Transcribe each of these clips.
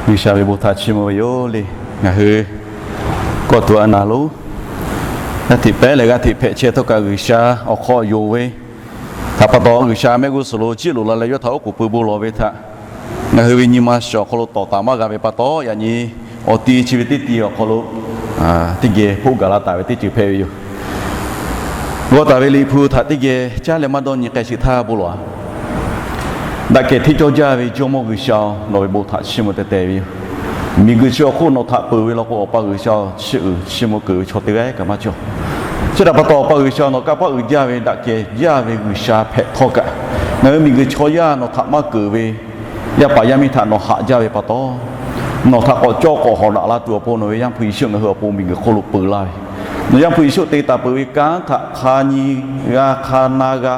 G'uiˬsha ve bon htaꞈ chiˇ mvuh ve yoˬ le. Ngaˬ hui kawˆ tuˬ a naˍ lonˉ, g'aˇ hteꞈ pehˉ leh g'aˇ hteꞈ hpehꞈ chehˇ htawˇ kaꞈ G'uiˬsha awˬ hk'aw yonˍ ve htaꞈ pa taw, G'uiˬsha mehˆ g'uˇ suhˍ lo jiˆ loꞈ la leh yawˇ htaꞈ oˉ k'oˍ pui bon lawˬ ve htaꞈ ngaˬ hui ve nyi ma shiˍ awˬ hk'aw lo tawˍ taˍ maˇ g'a ve pa taw, yaꞈ nyi awˬ ti chi ve teˇ ti awˬ hk'aw lo teˇ geh hpoˆ gaˬ la taˍ ve teˇ ceuˬ hpehꞈ ve yoˬ. G'aw taˍ ve Liꞈ hpu htaꞈ teˇ geh caˉ leh maˇ dawˇ nyi k'ai sheˍ htaˇ bon lawˬ-a. Daꞈ kehˬ hteˇ cawˇ jaˇ ve Jawˇmawˇ G'uiˬsha-oˬ, nawˬ ve bon htaꞈ chiˇ mvuh teh teh ve yoˬ. Miˬguiˬ chi awˬ hk'oˆ nawˬ htaꞈ peuˬ ve law k'o, Awˬ pa G'uiˬsha-oˬ, chiˇ uiˍ chiˇ mvuh keunˍ ve chaw teˇ g'aˇ kaꞈ maˇ cawˬ. Chi htaꞈ pa taw, Awˬ pa G'uiˬsha nawˬ kanˇ paˆ uiˍ jaˇ ve daꞈ kehˬ jaˇ ve G'uiˬsha hpehꞈ htawˇ kaꞈ, ngaˬ hui miˬguiˬ chaw yaˇ nawˬ htaꞈ maˇ keunˍ ve yaˇ paˍ yaˇ miˇ htaꞈ nawˬ haꞈ jaˇ ve pa taw, nawˬ htaꞈ k'awꞈ cawˇ k'awꞈ hawꞈ daꞈ la tuˬ awˬ pon nawˬ ve Yaˇ hpu Yeˍsuˆ ngaˬ hui awˬ pon miˬguiˬ hk'oˆ lo peuˬ laˇ ve, nawˬ Yaˇ hpu Yeˍsuˆ te taˍ peuˬ ve kanˉ htaꞈ hk'a nyi g'a hk'a na g'a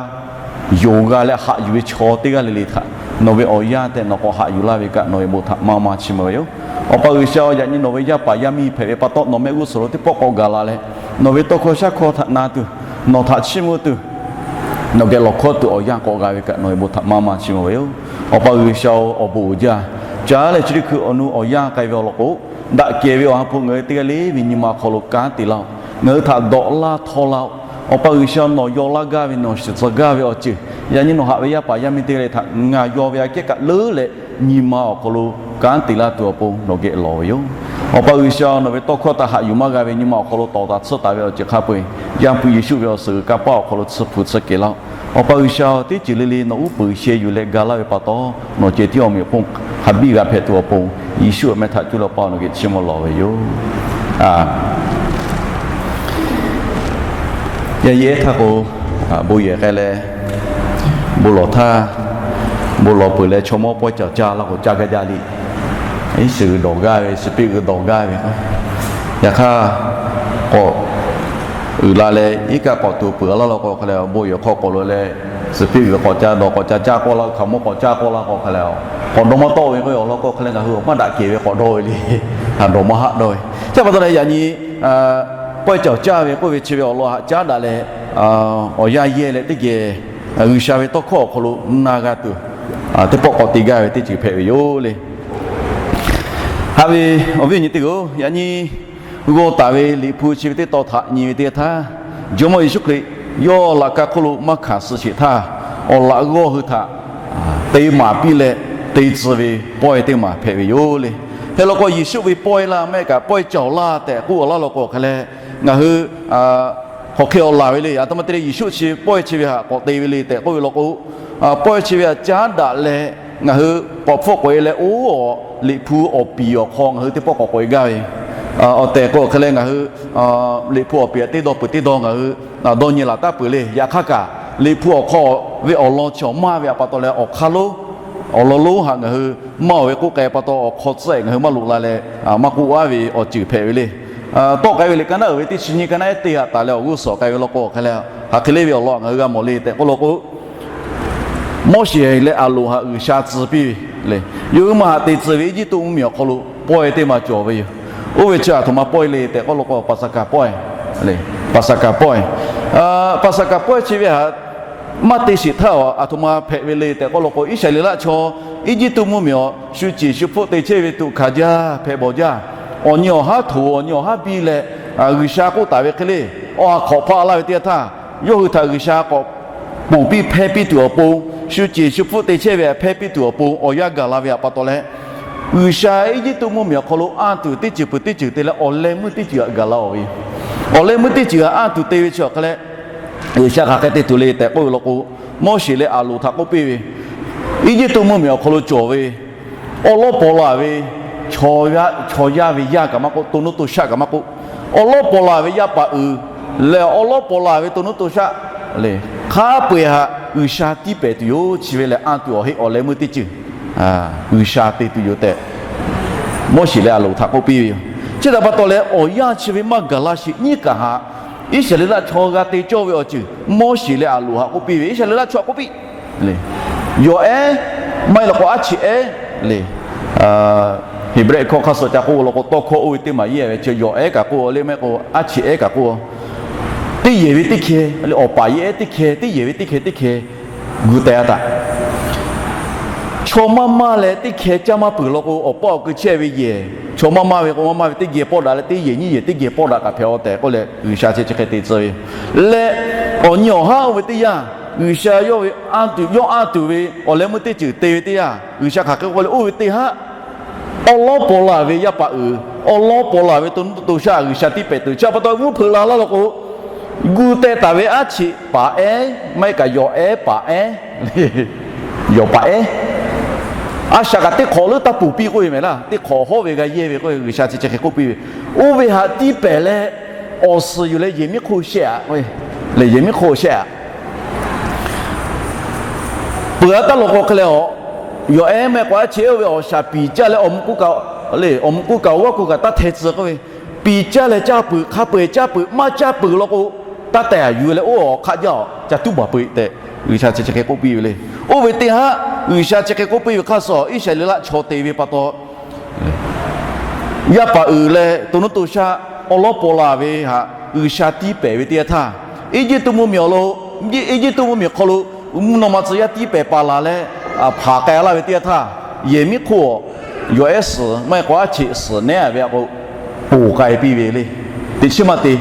yonˍ g'a leh haꞈ yuˬ ve chaw teˇ g'aˇ le le htaꞈ nawˬ ve awˬ yanˇ tehꞈ nawˬ k'awꞈ haꞈ yuˬ laˇ ve kaꞈ nawˬ ve bon htaꞈ maˇ maˇ chiˇ mvuh ve yoˬ. Awˬ pa G'uiˬsha-oˬ, yaꞈ nyi nawˬ ve yaˇ paˍ yaˇ miˇ hpehꞈ ve pa taw, nawˬ mehˆ g'uˇ suhˍ lo teˇ pawˆ k'awꞈ gaˬ la leh, nawˬ ve tawˇ hkawˇ shaˉ hkawˇ htaꞈ na tuˬ, nawˬ htaꞈ chiˇ mvuh tuˬ, nawˬ geh lawˬ hkawˇ tuˬ awˬ yanˇ k'awꞈ g'a ve kaꞈ nawˬ ve bon htaꞈ maˇ maˇ chiˇ mvuh ve yoˬ. Awˬ pa G'uiˬsha-oˬ, awˬ bon uiˍ jaˇ. Caˉ leh chi teˇ hkui awˬ nu awˬ yanˇ k'ai ve awˬ lawn k'o, daꞈ kehˬ ve awˬ ha hpu ngaˬ hui teˇ g'aˇ le ve nyi ma awˬ hk'aw lo kanˉ te laˇ-oˆ. Ngaˬ hui htaꞈ dawꞈ laˇ htawˇ laˇ-oˆ. Awˬ pa G'uiˬsha, nawˬ yaw laˇ gaˇ ve, nawˬ shiˍ tcuh gaˇ ve awˬ ceuˬ yaꞈ nyi nawˬ haꞈ ve yaˇ paˍ yaˇ miˇ teˇ g'aˇ le htaꞈ ngaˬ yaw ve aꞈ kehˉ kaꞈ leuˉ leh nyi ma awˬ hk'aw lo kanˉ te laˇ tuˬ awˬ pon nawˬ geh lawˬ ve yoˬ. Awˬ pa G'uiˬsha, nawˬ ve tawˇ hkawˇ htaꞈ haꞈ yuˬ maˇ g'a ve nyi ma awˬ hk'aw lo tawˍ taˍ tsuhˇ taˍ ve awˬ ceuˬ hk'a peu-eˬ, Yaˇ hpu Yeˍsuˆ ve awˬ suhˍ g'uiˬ kanˇ paˆ awˬ hk'aw lo tsuhˇ hpu tsuhˇ kehˬ laˇ-oˆ. Awˬ pa G'uiˬsha, teˇ ceuˬ le le nawˬ uˉ peunˍ sheh yuˬ leh ga laˇ ve pa taw, nawˬ ceh tiˉ awˬ meꞈ awˬ hponˇ hk'a biˇ g'a hpehꞈ tuˬ awˬ pon, Yeˍsuˆ awˬ meh htaꞈ cuˇ leh Awˬ pa nawˬ geh chiˇ mvuh lawˬ ve yoˬ. Yaˇ yehˉ htaˇ k'o, bon yehˬ k'ai leh, bon lawˬ htaˇ, bon lawˬ peuˬ leh chaw mawˇ pawehˇ cawˬ caˇ laˇ k'o caˇ gaˇ jaˇ le. Iˉ shiˍ g'uiˬ dawˬ gaˇ ve, shiˍ piˆ g'uiˬ dawˬ gaˇ ve, yaꞈ hk'aˇ k'awꞈ uiˍ la leh iˉ kaˆ k'awꞈ tuˬ peuˬ laˇ law k'o hk'a leh, bon yehˬ hk'aw k'awꞈ loꞈ leh, shiˍ piˆ g'uiˬ k'awꞈ ca dawˬ k'awꞈ ca caˇ k'awˆ laˇ, hkaoˍmonˇ k'awꞈ caˇ k'awˆ laˇ k'o hk'a leh, k'awꞈ dawˇ maˇ tawˆ ve k'o, awˬ lawn k'o hk'a leh ngaˬ hui awˬ maˇ daꞈ kehˬ ve k'awꞈ dawˇ ve le. Htaꞈ dawˬ maˇ haˆ dawˇ ve. Chi pa taw leh yaꞈ nyi pawehˇ cawˬ caˇ ve k'oˆ ve chi ve awˬ lawn haꞈ caˉ daꞈ leh, awˬ yanˇ yehˇ leh teˇ geh G'uiˬsha ve tawˇ hkawˇ awˬ hk'aw lo na g'a tuˬ, teˇ pawˆ k'awꞈ te gaˇ ve teˇ ceuˬ hpehꞈ ve yoˬ le. Haꞈ ve awˬ viˉ awˬ nyi teˇ hpaˍ-oˬ, yaꞈ nyi g'aw taˍ ve Liꞈ hpu chi ve teˇ tawn htaꞈ nyi ve teˇ htaˇ, Jawˇmawˇ Yeˍsuˆ Hkriꞈ yawˇ laꞈ ka hk'oˆ lo maˇ hkanˍ suh sheˍ htaˇ, awˬ laꞈ g'awˇ hui htaꞈ te maˍ piˇ leh te tcuh ve pawehˇ teˇ maˬ hpehꞈ ve yoˬ le. Hk'e law k'o, Yeˍsuˆ ve pawehˇ laˇ mehˆ kaꞈ pawehˇ cawˬ laˇ tehꞈ k'oˆ laˇ law k'o hk'a leh, ngaˬ hui hk'aˬ hk'e awˬ laˬ ve le. Aˬ htoꞈ ma te leh Yeˍsuˆ chi pawehˇ chi ve htaꞈ k'awꞈ te ve le tehꞈ k'oˆ ve law k'o, pawehˇ chi ve htaꞈ caˉ daꞈ leh ngaˬ hui k'awꞈ hpfuhˆ k'oꞈ e leh oˇ awˬ Liꞈ hpu awˬ piˍ awˬ hk'aw ngaˬ hui teˇ pawˆ k'awꞈ k'oꞈ e gaˇ ve, awˬ tehˬ k'o hk'a leh ngaˬ hui Liꞈ hpu awˬ piˍ htaꞈ teˇ dawˇ peuˬ teˇ dawˇ ngaˬ hui dawˇ nyi laˬ taˉ peuˬ le. Yaꞈ hk'aˇ kaꞈ, Liꞈ hpu awˬ hk'aw ve awˬ lawn chi awˬ maˇ ve htaꞈ pa taw leh awˬ hk'aˇ lonˉ awˬ lawn lonˉ htaꞈ ngaˬ hui maˇ oˬ ve k'oˆ k'ai pa taw, awˬ hk'aw tcuhˉ ngaˬ hui maˇ loꞈ la leh maˇ k'oˆ aˉ ve awˬ ceuˬ hpehꞈ ve le. Tawˆ k'ai ve liꞈ ka naˉ uiˍ ve teˇ chi nyi ka naˉ ehˉ teˇ htaꞈ taˍ leh awˬ g'uˇ suhˍ k'ai ve law k'o hk'a leh, hk'aˬ hk'e le ve awˬ lawn ngaˬ hui g'a mawˬ le tehꞈ k'oˆ law k'o, Moˉseˍ leh Aˍronˍ htaꞈ G'uiˬsha tcuh piˇ ve le. Yawˇ hui maˇ haꞈ te tcuh ve Eˇjiˇtuꞈ mvuhˇmiˬ awˬ hk'aw lo pawehˇ teˇ maˬ cawˬ ve yoˬ. Oˇ ve chi aˬ htoꞈ ma pawehˇ le tehꞈ k'oˆ law k'o, Paˍsaˍhkaˍ pawehˇ le. Paˍsaˍhkaˍ pawehˇ, Paˍsaˍhkaˍ pawehˇ chi ve htaꞈ maˇ te sheˍ htaˇ aˬ htoꞈ ma hpehꞈ ve le tehꞈ k'oˆ law k'o, Iˉsaˍreˍlaˆ chaw Eˇjiˇtuꞈ mvuhˇmiˬ awˬ shu ceˬ shu hpfuhˆ te chehˇ ve tuꞈ hkanˍ jaˇ hpehꞈ bawˬ jaˇ. Awˬ nyi awˬ haˉ htoꞈ awˬ nyi awˬ haˉ biˇ leh, G'uiˬsha k'oˆ taˍ ve hk'e le, awˬ ha hk'awꞈ hpaˆ laˇ ve teˇ yanˇ htaˇ, yawˇ hui htaꞈ G'uiˬsha k'awꞈ ponˬ piˇ hpehˇ piˇ tuˬ awˬ pon, shu ceˬ shu hpfuhˆ te chehˇ ve htaꞈ hpehˇ piˇ tuˬ awˬ pon awˬ yanˇ gaˬ la ve htaꞈ pa taw leh, G'uiˬsha Eˇjiˇtuꞈ mvuhˇmiˬ awˬ hk'aw lo anˇ tuˬ teˇ ceuˬ peuˬ teˇ ceuˬ te leh awˬ leh meuˇ teˇ ceuˬ htaꞈ gaˬ la-oˬ ve yoˬ. Awˬ leh meuˇ teˇ ceuˬ htaꞈ anˇ tuˬ te ve chi awˬ hk'a leh, G'uiˬsha hk'aˬ hk'e te tuˬ le tehꞈ k'oˆ ve law k'o, Moˉseˍ leh Aˍronˍ htaꞈ k'oˆ piˇ ve, Eˇjiˇtuꞈ mvuhˇmiˬ awˬ hk'aw lo cawˬ ve awˉ lawˉ paw la ve chaw yaˇ ve yaˇ kaꞈ maˇ k'oˆ, to nuˇ to shaˆ kaꞈ maˇ k'oˆ, awˉ lawˉ paw la ve yaˇ paˍ uiˍ leh awˉ lawˉ paw la ve to nuˇ to shaˆ le, hk'a peu-eˬ htaꞈ G'uiˬsha tiˉ pehˍ tuˬ yoˬ. Chi ve lehˬ anˇ tuˬ awˬ heˆ awˬ leh meuˇ teˇ ceuˬ G'uiˬsha te tuˬ yoˬ tehꞈ Moˉseˍ leh Aˍronˍ htaꞈ k'oˆ piˇ ve yoˬ. Chi htaꞈ pa taw leh awˬ yanˇ chi ve maˇ gaˬ la sheˍ nyiˇ kaꞈ htaꞈ Iˉsaˍreˍlaˆ chaw g'a te cawˇ ve awˬ ceuˬ Moˉseˍ leh Aˍronˍ htaꞈ k'oˆ piˇ ve, Iˉsaˍreˍlaˆ chaw htaꞈ k'oˆ piˇ le. Yawˬ ehˉ maˇ heˆ law k'o aˉ cheꞈ ehˉ le. Heˍbrehˇ hkawˇ hk'aˇ suh ca k'oˆ law k'o, tawˇ hkawˇ oˇ ve teˇ maˬ yehˇ ve chi yawˬ ehˉ kaꞈ k'oˆ le, maˇ heˆ k'o aˉ cheꞈ ehˉ kaꞈ k'oˆ, teˇ yehˬ ve teˇ hkeh le, awˬ paˍ yehˇ ehˉ teˇ hkeh, teˇ yehˬ ve teˇ hkeh teˇ hkeh gu teh-a taˍ. Chaw maˇ maˇ leh teˇ hkeh caˇ maˇ peuˬ law k'o, awˬ paˆ awˬ keu chehˇ ve yehˬ, chaw maˇ maˇ ve k'o maˇ maˇ ve teˇ geh pawˆ daꞈ leh teˇ yehˬ nyiˇ yehˬ teˇ geh pawˆ daꞈ kaꞈ hpehꞈ-aw tehꞈ k'oˆ leh G'uiˬsha chi chi hk'e te tcuh ve. Leh awˬ nyi awˬ haˉ oˇ ve teˇ yanˇ, G'uiˬsha yawˇ ve anˇ tuˬ, yawˇ anˇ tuˬ ve awˬ leh meuˇ teˇ ceuˬ te ve teˇ yanˇ, G'uiˬsha hk'aˬ hk'e k'oˆ le, oˇ ve teˇ haˉ awˉ lawˉ paw la ve yaˇ paˍ uiˍ, awˉ lawˉ paw la ve to nuˇ to shaˆ G'uiˬsha tiˇ pehˍ tuˬ chi pa taw g'uˇ hpeuꞈ la laˇ law k'o, gu teh taˍ ve aˉ cheꞈ paˍ ehˉ maˇ heˆ kaꞈ yawˬ ehˉ paˍ ehˉ, yawˬ paˍ ehˉ, a shaꞈ kaꞈ teˇ hk'awꞈ leuˉ taˇ ponˬ piˇ k'oˆ ve mehˍ laˇ, teˇ hk'awꞈ hawˉ ve g'a yehˇ ve k'oˆ ve G'uiˬsha chi chi hk'e k'oˆ piˇ ve, oˇ ve htaꞈ tiˇ pehˍ leh awˬ suhˍ yuˬ leh yehˬ miˉ hk'oˆ shehˆ-aꞈ k'oˆ ve, leh yehˬ miˉ hk'oˆ shehˆ-aꞈ peuˬ-a taˇ law k'o hk'e leh, awˬ yawˬ ehˉ maˇ heˆ k'o aˉ cheꞈ oˇ ve awˬ shaˍ piˍ caˇ leh awˬ mvuhˇ k'oˆ kaꞈ, awˬ mvuhˇ k'oˆ kaꞈ awˬ g'aˇ k'oˆ kaꞈ taˇ hteh tcuh k'oˆ ve, piˍ caˇ leh caˇ peuˬ, hk'a peu-eˬ caˇ peuˬ, maˇ caˇ peuˬ law k'o, taˇ tehˬ yuˬ leh oˇ awˬ hk'aˆ jaˇ-aꞈ ca tuˉ baˬ peu-eˬ tehꞈ G'uiˬsha chi chi hk'e k'oˆ piˇ ve le. Oˇ ve teˇ haˉ G'uiˬsha chi hk'e k'oˆ piˇ ve hk'aˇ suh Iˉsaˍreˍlaˆ chaw te ve pa taw, yaˇ paˍ uiˍ leh to nuˇ to shaˆ awˉ lawˉ paw la ve htaꞈ G'uiˬsha tiˇ pehˍ ve teˇ yanˇ htaˇ, Eˇjiˇtuꞈ mvuhˇmiˬ awˬ lo, Eˇjiˇtuꞈ mvuhˇmiˬ hk'aw lo mvuhˇ naw ma tcuh yaˇ tiˇ pehˍ paˍ laˬ leh, hpanˍ k'ai laˇ ve teˇ yanˇ htaˇ, yehˬ miˉ hk'oˆ awˬ yawˬ ehˉ suhˍ maˇ heˆ k'o aˉ cheꞈ suhˍ nehˉ ve k'o, ponˬ k'ai piˇ ve le. Teꞈ chiˉ maˇ te.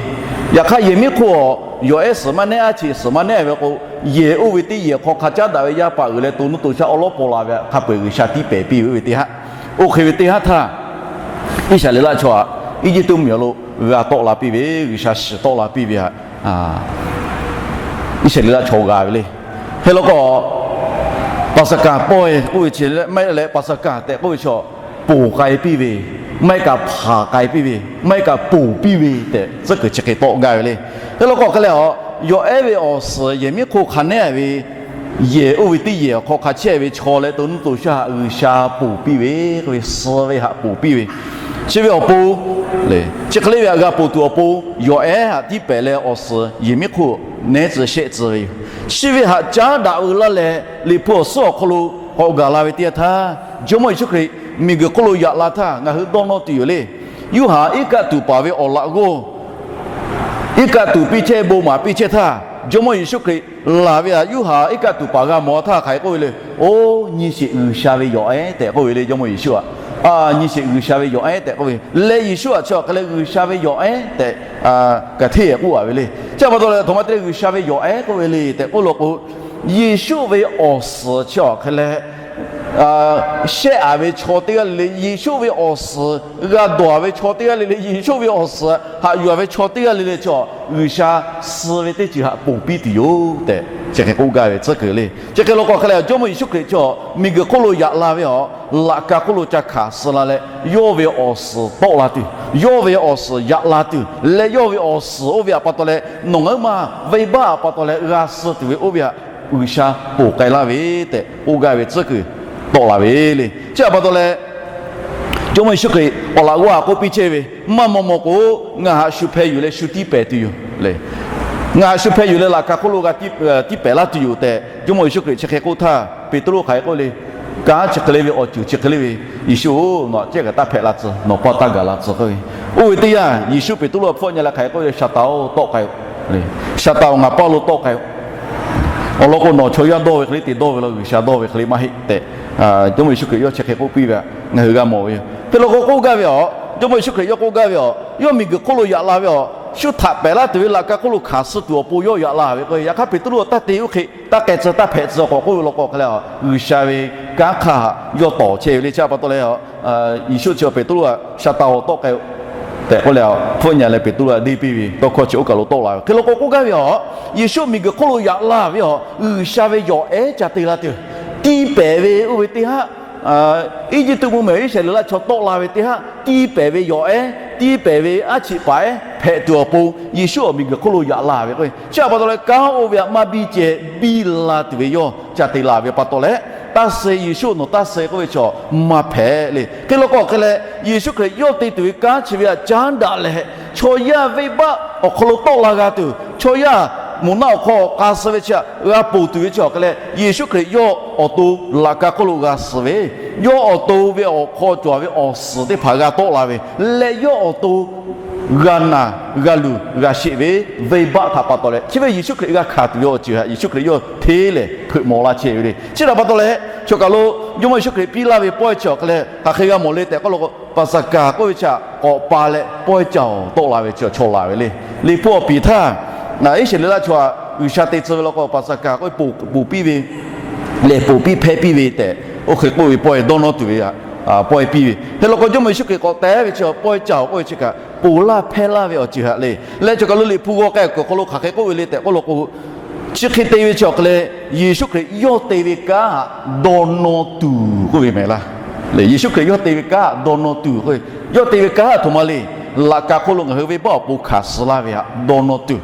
Yaꞈ hk'aˇ yehˬ miˉ hk'oˆ awˬ yawˬ ehˉ suhˍ maˇ nehˉ, aˉ cheꞈ suhˍ maˇ nehˉ ve k'o, yehˬ oˇ ve teˇ yehˬ hk'aw hk'a caˉ daꞈ ve yaˇ paˍ uiˍ leh to nuˇ to shaˆ awˉ lawˉ paw la ve htaꞈ hk'a peu-eˬ G'uiˬsha tiˇ pehˍ piˇ ve oˇ ve teˇ haˉ. Oˇ hk'e ve teˇ haˉ htaˇ, Iˉsaˍreˍlaˆ chaw htaꞈ Eˇjiˇtuꞈ mvuhˇmiˬ awˬ lo g'a tawˆ la piˇ ve, G'uiˬsha shiˍ tawˆ la piˇ ve htaꞈ Iˉsaˍreˍlaˆ chaw g'a ve le. Hk'e law k'o, Paˍsaˍhkaˍ pawehˇ k'oˆ ve chi maˇ heˆ leh Paˍsaˍhkaˍ tehꞈ k'oˆ ve chaw ponˬ k'ai piˇ ve, maˇ heˆ kaꞈ hpanˍ k'ai piˇ ve, maˇ heˆ kaꞈ ponˬ piˇ ve tehꞈ tcuhˉ kuiˬ chi hk'e tawˆ gaˇ ve le. Hk'e law k'o hk'e leh, yawˬ ehˉ ve awˬ suhˍ yehˬ miˉ hk'oˆ hk'a nehˉ ve, yehˬ oˇ ve teˇ yehˬ awˬ hk'aw hk'a chehˇ ve chaw leh to nuˇ to shaˆ htaꞈ G'uiˬsha ponˬ piˇ ve k'oˆ ve, suh ve htaꞈ ponˬ piˇ ve, chi ve awˬ pon chi hk'e le ve htaꞈ g'a ponˬ tuˬ awˬ pon yawˬ ehˉ htaꞈ tiˇ pehˍ leh awˬ suhˍ yehˬ miˉ hk'oˆ nehˉ tcuh shehˆ tcuh ve yoˬ. Chi ve htaꞈ caˉ daꞈ veu laˇ leh Liꞈ hpu awˬ suhˉ awˬ hk'aw lo k'awꞈ gaˬ la ve teˇ yanˇ htaˇ, Jawˇmawˇ Yeˍsuˆ Hkriꞈ miˬguiˬ hk'oˆ lo yaꞈ la htaˇ ngaˬ hui dawˇ nawˇ tuˬ yoˬ le. Yoˇhanˬ iˉ kaˆ tuˬ paˍ ve awˬ laꞈ g'awˇ iˉ kaˆ tuˬ piˇ chehˇ, bon maˍ piˇ chehˇ htaˇ, Jawˇmawˇ Yeˍsuˆ Hkriꞈ laˬ ve htaꞈ Yoˇhanˬ iˉ kaˆ tuˬ paˍ g'a mawˬ htaˇ hk'aˬ hk'e k'oˆ ve le. Oˇ, nyi sheˍ G'uiˬsha ve yawˬ ehˉ tehꞈ k'oˆ ve le. Jawˇmawˇ Yeˍsuˆ htaꞈ, nyi sheˍ G'uiˬsha ve yawˬ ehˉ tehꞈ k'oˆ ve leh, Yeˍsuˆ htaꞈ chi awˬ hk'e leh G'uiˬsha ve yawˬ ehˉ tehꞈ kaꞈ hteˇ k'oˆ a ve le. Chi pa taw leh htoꞈ ma te leh G'uiˬsha ve yawˬ ehˉ k'oˆ ve le tehꞈ k'oˆ law k'o, Yeˍsuˆ ve awˬ suhˍ chi awˬ hk'e leh shehˆ a ve chaw teˇ g'aˇ le le, Yeˍsuˆ ve awˬ suhˍ g'a dawˬ a ve chaw teˇ g'aˇ le le, Yeˍsuˆ ve awˬ suhˍ haꞈ yuˬ a ve chaw teˇ g'aˇ le le chi G'uiˬsha suh ve teˇ ceuˬ htaꞈ ponˬ piˇ tuˬ yoˬ tehꞈ chi hk'e k'oˆ gaˇ ve tcuhˉ kuiˬ le. Chi hk'e law k'o hk'e leh Jawˇmawˇ Yeˍsuˆ Hkriꞈ chi miˬguiˬ hk'oˆ lo yaꞈ la ve awˬ laꞈ ka hk'oˆ lo ca hkanˍ suh la leh, yawˇ ve awˬ suhˍ tawˆ la tuˬ, yawˇ ve awˬ suhˍ yaꞈ la tuˬ leh, yawˇ ve awˬ suhˍ oˇ ve htaꞈ pa taw leh nawˬ ngaˬ hui ma venˇ baˆ htaꞈ pa taw leh g'a suh tuˬ ve oˇ ve htaꞈ G'uiˬsha ponˬ k'ai laˇ ve tehꞈ k'oˆ gaˇ ve tcuhˉ kuiˬ tawˆ la ve le. Chi htaꞈ pa taw leh Jawˇmawˇ Yeˍsuˆ Hkriꞈ awˬ laꞈ g'awˇ htaꞈ k'oˆ piˇ chehˇ ve, maˇ maw maw k'o, ngaˬ htaꞈ shu hpeh yuˬ leh shu tiˇ pehˍ tuˬ yoˬ le. Ngaˬ htaꞈ shu hpeh yuˬ leh laꞈ ka hk'oˆ lo g'a tiˇ pehˍ laˇ tuˬ yoˬ tehꞈ Jawˇmawˇ Yeˍsuˆ Hkriꞈ chi hk'e k'oˆ htaˇ, Peˍtruˆ hk'aˬ hk'e k'oˆ le, kanˉ chi hk'e le ve awˬ ceuˬ chi hk'e le ve, Yeˍsuˆ-oˬ, nawˬ htaꞈ cehˇ kaꞈ taˇ hpehꞈ la tcuh, nawˬ paˇ taˇ gaˬ la tcuh k'oˆ ve. Oˇ ve teˇ yanˇ Yeˍsuˆ Peˍtruˆ htaꞈ hpfuhˆ nyi leh hk'aˬ hk'e k'oˆ ve, Saˍtanˍ-oˬ, tawˆ k'ai-oˬ. Saˍtanˍ-oˬ, ngaˬ paˇ lo tawˆ k'ai-oˬ. Awˬ lawn k'o, nawˬ chaw yaˇ dawˇ ve hk'e le te dawˇ ve law, G'uiˬsha dawˇ ve hk'e le maˇ heˆ tehꞈ Jawˇmawˇ Yeˍsuˆ Hkriꞈ yawˇ chi hk'e k'oˆ piˇ ve htaꞈ ngaˬ hui g'a mawˬ ve yoˬ. Hk'e law k'o k'oˆ gaˇ ve a, Jawˇmawˇ Yeˍsuˆ Hkriꞈ yawˇ k'oˆ gaˇ ve a, yawˇ miˬguiˬ hk'oˆ lo yaꞈ la ve a, shu htaꞈ pehˍ laˇ tuˬ ve laꞈ ka hk'oˆ lo hkanˍ suh tuˬ awˬ pon yawˇ yaꞈ la ve k'o, yaꞈ hk'aˇ Peˍtruˆ taˇ te oˇ hk'e taˇ k'ai tcuh taˇ hpehꞈ tcuh k'awꞈ k'oˆ ve law k'o hk'e leh, G'uiˬsha ve kanˉ hk'aˇ htaꞈ yawˇ tawˍ chehˇ ve le. Chi pa taw leh, Yeˍsuˆ chi Peˍtruˆ htaꞈ Saˍtanˍ-oˬ, tawˆ k'ai-oˬ tehꞈ k'oˆ leh, hpfuhˆ nyi leh Peˍtruˆ htaꞈ deˇ piˇ ve tawˇ hkawˇ chi oˇ kaˬ lo tawˆ la ve. Hk'e law k'o k'oˆ gaˇ ve a, Yeˍsuˆ miˬguiˬ hk'oˆ lo yaꞈ la ve a, G'uiˬsha ve yawˬ ehˉ ca te la tuˬ, tiˇ pehˍ ve oˇ ve teˇ haˉ, Eˇjiˇtuꞈ mvuhˇmiˬ Iˉsaˍreˍlaˆ chaw tawˆ la ve teˇ haˉ tiˇ pehˍ ve yawˬ ehˉ, tiˇ pehˍ ve aˉ cheꞈ paˍ ehˉ hpehꞈ tuˬ awˬ pon Yeˍsuˆ awˬ miˬguiˬ hk'oˆ lo yaꞈ la ve k'o, chi pa taw leh kanˉ oˇ ve htaꞈ maˇ biˇ ceh biˇ la tuˬ ve yawˇ ca te la ve pa taw leh, taˇ suh Yeˍsuˆ nawˬ taˇ suh k'oˆ ve chaw maˇ hpehꞈ le. Hk'e law k'o hk'e leh, Yeˍsuˆ Hkriꞈ yawˇ te tuˬ ve kanˉ chi ve htaꞈ caˉ daꞈ leh, chaw yaˇ venˇbaˆ awˬ hk'aw lo tawˆ la g'a tuˬ, chaw yaˇ moˍ naˆ awˬ hk'aw k'a suh ve chi htaꞈ g'a ponˬ tuˬ ve chi awˬ hk'e leh, Yeˍsuˆ Hkriꞈ yawˇ awˬ to laꞈ ka hk'oˆ lo g'a suh ve, yawˇ awˬ to ve awˬ hk'aw cawˬ ve awˬ suhˍ teˇ hpaˍ g'a tawˆ la ve leh, yawˇ awˬ to g'a naˬ g'a luˬ g'a sheˆ ve venˇbaˆ htaꞈ pa taw leh, chi ve Yeˍsuˆ Hkriꞈ g'a hkanˍ tuˬ ve awˬ ceuˬ htaꞈ Yeˍsuˆ Hkriꞈ yawˇ hteˇ lehˬ hpeuꞈ mawˬ la chehˇ ve le. Chi htaꞈ pa taw leh, choˬ kaˬ lo Jawˇmawˇ Yeˍsuˆ Hkriꞈ piˇ laˇ ve pawehˇ chi awˬ hk'a leh hk'aˬ hk'e g'a mawˬ le tehꞈ k'oˆ law k'o, Paˍsaˍhkaˍ k'oˆ ve chi htaꞈ k'awꞈ pa leh pawehˇ caoˬ tawˆ la ve chi chaw laˬ ve le. Liꞈ hpu awˬ piˍ htaˇ, Iˉsaˍreˍlaˆ chaw htaꞈ G'uiˬsha te tcuh ve law k'o, Paˍsaˍhkaˍ k'oˆ ve ponˬ piˇ ve, lehˬ ponˬ piˇ hpehˇ piˇ ve tehꞈ, oˇ hk'e k'oˆ ve pawehˇ dawˇ nawˇ tuˬ ve htaꞈ pawehˇ piˇ ve hk'e law k'o, Jawˇmawˇ Yeˍsuˆ Hkriꞈ k'awꞈ te ve chi pawehˇ caoˬ k'oˆ ve chi kaꞈ ponˬ laˇ hpehˇ laˇ ve awˬ ceuˬ htaꞈ le. Leh chi kaˬ lo Liꞈ hpu g'aw k'ai kuiˬ awˬ hk'aw lo hk'aˬ hk'e k'oˆ ve le tehꞈ k'oˆ law k'o, chi hk'e te ve chi awˬ hk'a leh, Yeˍsuˆ Hkriꞈ yawˇ te ve kanˉ htaꞈ dawˇ nawˇ tuˬ k'oˆ ve mehˍ laˇ. Yeˍsuˆ Hkriꞈ yawˇ te ve kanˉ htaꞈ dawˇ nawˇ tuˬ k'o, yawˇ te ve kanˉ htaꞈ htoꞈ ma le, laꞈ ka hk'oˆ lo ngaˬ hui venˇbaˆ awˬ pon hkanˍ suh laˇ ve htaꞈ dawˇ nawˇ tuˬ.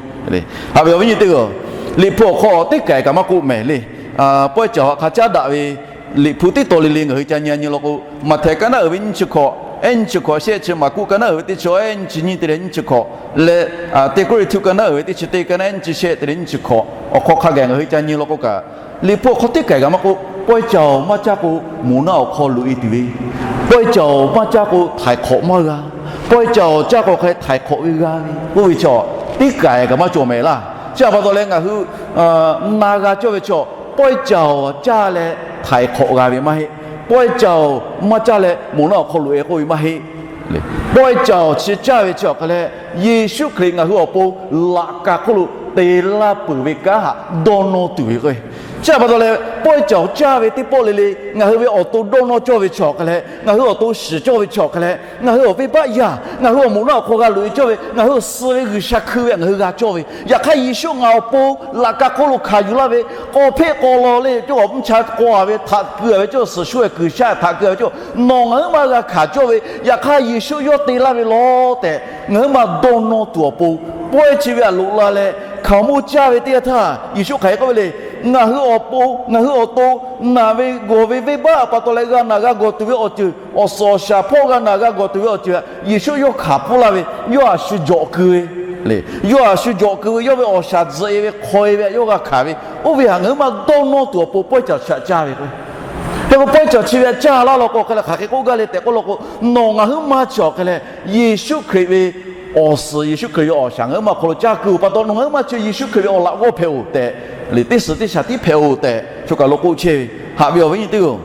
Haꞈ ve awˬ viˉ nyi teˇ g'aˇ, Liꞈ hpu awˬ hk'aw teˇ kaˬ kaꞈ maˇ k'oˆ mehˍ le. Pawehˇ caoˬ htaꞈ hk'a caˉ daꞈ ve Liꞈ hpu teˇ taw le le ngaˬ hui ca nyi nyi law k'o, Maꞈhtehˍ ka naˉ uiˍ ve nyiˇ chi hkawꞈ, ehˉ nyiˇ chi hkawꞈ shehˆ chi, Maˍkuˆ ka naˉ uiˍ ve teˇ chi, ehˉ nyiˇ chi nyiˇ te leh nyiˇ chi hkawꞈ, leh Teˇ Kawˇrenˍhtuˆ ka naˉ uiˍ ve teˇ chi teˇ ka naˉ nyiˇ chi shehˆ te leh nyiˇ chi hkawꞈ awˬ hk'aw hk'a gaˬ ngaˬ hui ca nyi law k'o kaꞈ, Liꞈ hpu awˬ hk'aw teˇ kaˬ kaꞈ maˇ k'oˆ, pawehˇ caoˬ maˇ caˇ k'o, moˬ naˆ awˬ hk'aw loꞈ e tuˬ ve, pawehˇ caoˬ maˇ caˇ k'o htaiˍ hk'awꞈ maˇ g'a, pawehˇ caoˬ caˇ k'o hk'a htaiˍ hk'awꞈ ve g'a ve k'oˆ ve chi teˇ kaˬ kaꞈ maˇ cawˬ mehˍ laˇ. Chi htaꞈ pa taw leh ngaˬ hui na g'a cawˇ ve chi, pawehˇ caoˬ caˇ leh htaiˍ hk'awꞈ g'a ve maˇ heˆ. Pawehˇ caoˬ maˇ caˇ leh moˬ naˆ awˬ hk'aw loꞈ e k'oˆ ve maˇ heˆ. Pawehˇ caoˬ chi caˇ ve chi awˬ hk'a leh, Yeˍsuˆ Hkriꞈ ngaˬ hui awˬ pon laꞈ ka hk'oˆ lo te laˇ peuˬ ve kanˉ htaꞈ dawˇ nawˇ tuˬ ve k'o, chi htaꞈ pa taw leh pawehˇ caoˬ caˇ ve teˇ pawˆ le le ngaˬ hui ve awˬ to dawˇ nawˇ cawˇ ve chi awˬ hk'a leh, ngaˬ hui awˬ to shiˍ cawˇ ve chi awˬ hk'a leh, ngaˬ hui awˬ venˇbaˆ yaˇ, ngaˬ hui awˬ moˍ naˆ awˬ hk'aw g'a loꞈ e cawˇ ve, ngaˬ hui suh ve G'uiˬsha hkui ve htaꞈ ngaˬ hui g'a cawˇ ve, yaꞈ hk'aˇ Yeˍsuˆ ngaˬ awˬ pon laꞈ ka hk'oˆ lo hkanˍ yuˬ laˇ ve, k'aw hpeˆ k'aw law le cawˇ, mvuhˇ cha k'aw a ve htaꞈ keu a ve cawˇ, suhˍ shuˉ e kuiˬ shaˆ htaꞈ keu a ve cawˇ, nawˬ ngaˬ huiˉ ma g'a hkanˍ cawˇ ve, yaꞈ hk'aˇ Yeˍsuˆ yawˇ te laˇ ve law tehꞈ ngaˬ huiˉ ma dawˇ nawˇ tuˬ awˬ pon, pawehˇ chi ve htaꞈ loꞈ la leh hkaoˍmonˇ caˇ ve teˇ yanˇ htaˇ, Yeˍsuˆ hk'aˬ hk'e k'oˆ ve le. Ngaˬ hui awˬ pon, ngaˬ hui awˬ to naˬ ve gawˬ ve venˇbaˆ pa taw leh g'a naˬ g'a gawˬ tuˬ ve awˬ ceuˬ, awˬ suhˍ awˬ shaˍ hpawˇ g'a naˬ g'a gawˬ tuˬ ve awˬ ceuˬ htaꞈ Yeˍsuˆ yawˇ hkanˍ pfuhˇ laˇ ve, yawˇ htaꞈ shu jawꞈ keu ve le. Yawˇ htaꞈ shu jawꞈ keu ve, yawˇ ve awˬ shaˍ tzuhꞈ e ve hk'aw e ve htaꞈ yawˇ g'a hkanˍ ve, oˇ ve htaꞈ ngaˬ huiˉ ma dawˇ nawˇ tuˬ awˬ pon pawehˇ caoˬ chi htaꞈ caˇ ve k'o, hk'e k'o pawehˇ caoˬ chi ve htaꞈ caˇ laˇ law k'o, hk'e leh hk'aˬ hk'e k'oˆ gaˇ le tehꞈ k'oˆ law k'o, nawˬ ngaˬ huiˉ ma chi awˬ hk'a leh Yeˍsuˆ Hkriꞈ ve awˬ suhˍ, Yeˍsuˆ Hkriꞈ ve awˬ shaˍ ngaˬ huiˉ ma hk'aw lo caˇ keu oˬ pa taw, nawˬ ngaˬ huiˉ ma chi Yeˍsuˆ Hkriꞈ ve awˬ laꞈ g'awˇ hpehꞈ oˬ tehꞈ, le teˇ suhˍ teˇ shaˍ tiˉ hpehꞈ oˬ tehꞈ, choˬ kaˬ lo k'oˆ chehˇ ve. Haꞈ ve awˬ viˉ nyi teˇ g'aˇ,